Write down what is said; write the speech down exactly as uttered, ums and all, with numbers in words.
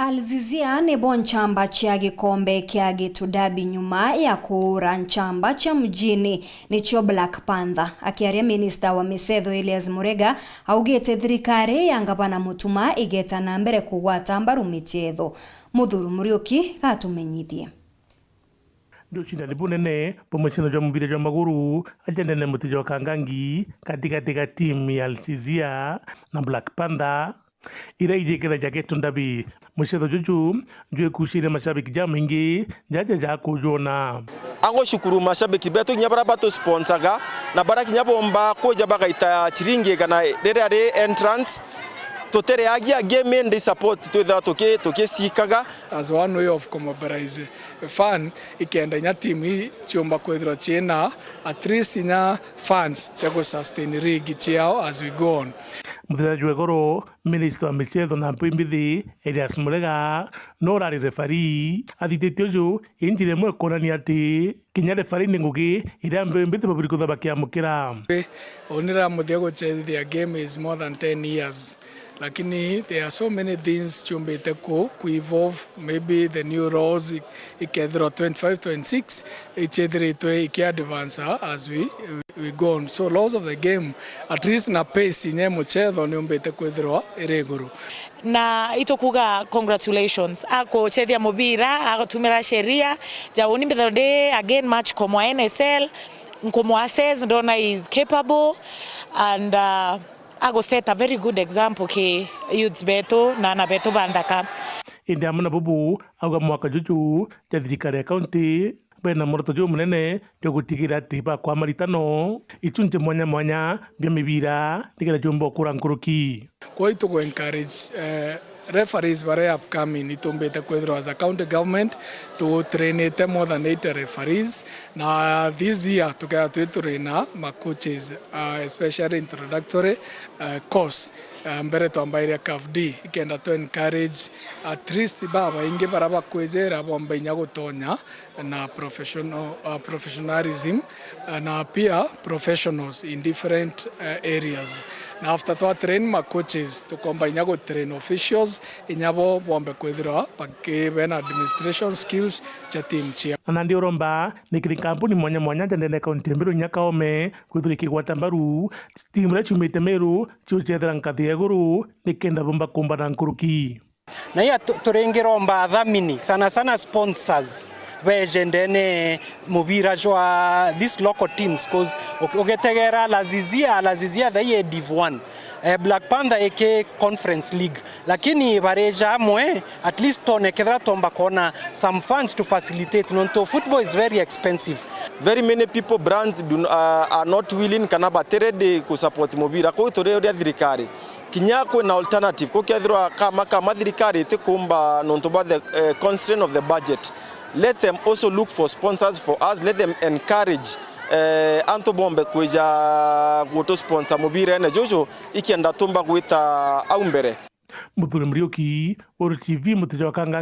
Al Zizia nibo nchamba cia gikombe kia Gitu Derby nyuma ya kuura nchamba cia mujini, nicio Black Panther. Akiaria, minista wa micetho Elias Murega augite thirikari ya ngavana Mutuma igeta na mbere kugwata mbaru micetho. Muthuri Muriuki gatumenyithie. Ndio ucindani bunene bwa muceno jwa mubira jwa maguru aja ndene muti jwa Kangangi katigati ga timu ya Al Zizia na Black Panther, iria ijikithagia Gitu Derby. Mucetho juju jwikucirie mashabiki jamaingi jaja ja kujwona. Angushukuru mashabiki betu kinya baria batusponsaga na baria kinya bomba kuja bagaita ciringi igana riria ri entrance. Tutireagia game indi support twithaga tuki-, tukicikaga. As one way of kumobilize fan, ikenda inya timu ii ciumba kwithirwa ciina at least inya fans cia gusustain league ciao as we go on. Muthenya jwa igoro, minista wa micetho na mpwi mbithi Elias Murega no urari referee athithitie uju injira imwe kuonania ati kinya referee ni ngugi iria mpwi mbithi baburi kwithirwa bakiamukira. Uu niramuthia gucethia game is more than ten years. Lakini there are so many things ciumbite ku, ku evolve, maybe the new laws i-, ikethirwa twenty-five, twenty-six, iciethiritwe iki advance as we, we go on. So laws of the game, at least na pace inya mucetho niumbite kwithirwa iri iguru. Na itukuga congratulations. Akuchethia mubira, agutumira sheria. Ja uni mbithirwa ndi again match komwa N S L, nkumwa assess, ndona he is capable, and, uh, agu set a very good example ki youths betu na ana betu ba nthaka. Indi amwe na bubu, auga mwaka juju ja thirikari ya kaunti bena muoroto jumunene jwa gutigira ati bakwa maritano ichunje mwanya mwanya bia mibira nikenda jumba ukura nkuruki. Kwou itugu encourage, eh, referees baria upcoming, itumbite kwithirwa as a county government tu trainite more than eighty referees, na this year tukethirwa twi turi na ma coaches, uh, especially introductory, uh, course, uh, mbere twambairia CAF D, ikenda tu encourage at least babaingi baria bakwijira bomba inya gutonya na professional, uh, professionalism, uh, na pia professionals in different, uh, areas. Na after twa train ma coaches, tukomba inya gu train officials, inya bo bombe kwithirwa baki-, bena administration skills cia team ciao. Na nandi uromba ni kiri kampuni mwanya mwanya ja ndene kaunti ya Meru inya Kaome kwithirwa ikigwata mbaru timu iria ciumite Meru ciucethera nkathi ya iguru nikenda bomba kumbana nkuruki. Na iya tu-, turingiromba athamini, sana sana sponsors, beje ndene mubira jwa these local teams, 'cause uki-, ugitegera Al Azizia, Al Azizia thaii e Div one, eh, Black Panther iki Conference League, lakini barija amwe, at least tone kethira tomba kona some funds to facilitate, nontu football is very expensive. Very many people, brands do, uh, are not willing kana bati ready ku support mubira. Kwou turi uria thirikari kinya kwina alternative, kukethirwa kama kama thirikari itikumba nontu bwa the, eh, constraint of the budget, let them also look for sponsors for us, let them encourage, eh, antu bombe kwija gutu sponsor mubirene juju, ikenda tumba gwita au mbere. Muthuri Muriuki, Uru T V, muti jwa Kangangi.